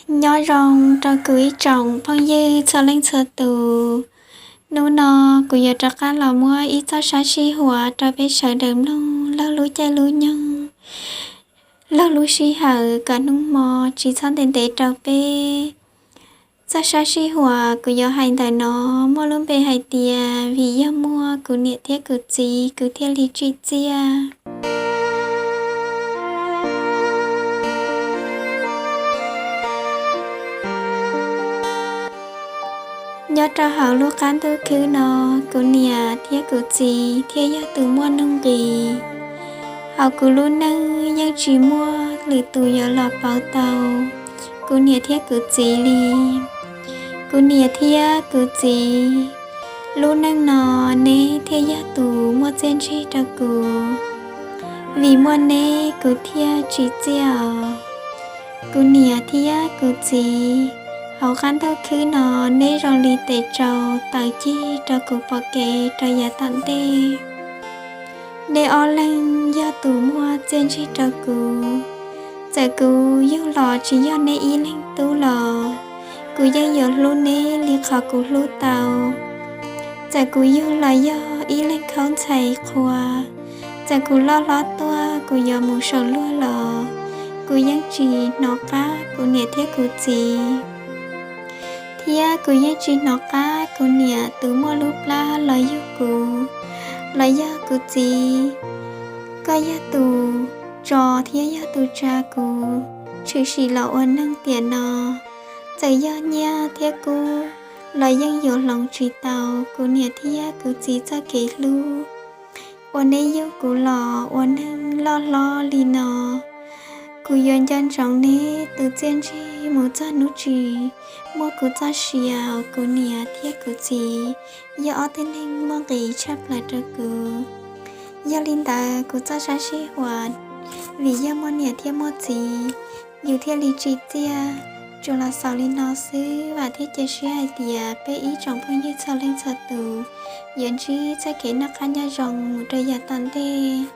Nyob zoo rau kuv ib tsoom phooj ywg txhua leej txhua tus. Hnub no kuv yuav rov qab los muab ib txoj sab sij huam rau peb sawv daws mloog laug lub caij lub nyoog, laug lub sij hawm kom hnub hmo tsis txhob ntev ntev rau peb. Txoj sab sij huam kuv yuav hais ntawm no muaj lub npe hais tias vim yog muaj kuv niam thiab kuv txiv kuv thiaj li tsim txiaj. Nyob rau hauv lub qab ntuj khwb no, kuv niam thiab kuv txiv thiaj yog tus muaj nuj nqis. Hauv kuv lub neej yeej tsis muaj lwm tus yuav los pauv tau kuv niam thiab kuv txiv li. Kuv niam thiab kuv txiv, lub neej no neb thiaj yog tus muaj txiaj ntsig rau kuv. Vim muaj neb kuv thiaj tsim txiaj os. Kuv niam thiab kuv txiv, hauv qab ntuj khwb no neb zoo li tes tsau taws cig rau kuv pom kev rau yav tom ntej. Neb ob leeg yog tus muaj txiaj ntsig rau kuv. Txawm kuv yug los tsis yog neb ib leeg tub los, kuv yeej yuav hlub neb li qhov kuv hlub tau. Txawm kuv yug los yog ib leeg khaub ntxhais qhua, txawm kuv loj hlob tuaj kuv yuav mus saum luag los, kuv yeej tsis hnov qab kuv niam thiab kuv txiv. Thiab kuv yeej tsis hnov qab kuv niam tus muaj lub plab los yug kuv, los yog kuv txiv, koj yog tus tso thiab yog tus tsa kuv tshwm sim los ua neeg tiam no. Txawm yog nyiaj thiab kub los yeej yuav hloov tsis tau kuv niam thiab kuv txiv txoj kev hlub uas neb yug kuv los ua neeg loj hlob li no. Kuv yuav nco ntsoov neb tus txiaj ntsig mus txog hnub tsim muaj kuv txoj sia. Kuv niam thiab kuv txiv yog ob tug neeg muaj nqis tshaj plaws rau kuv. Yog li ntawd kuv txoj sab sij huam vim yog muaj niam thiab muaj txiv, yus thiaj li tsim txiaj. Tsuas los xaus li no xwb, vam thiab cia siab hais tias peb ib tsoom phooj ywg txhua leej txhua tus yuav ntsib txoj kev noj qab nyob zoo mus rau yav tom ntej.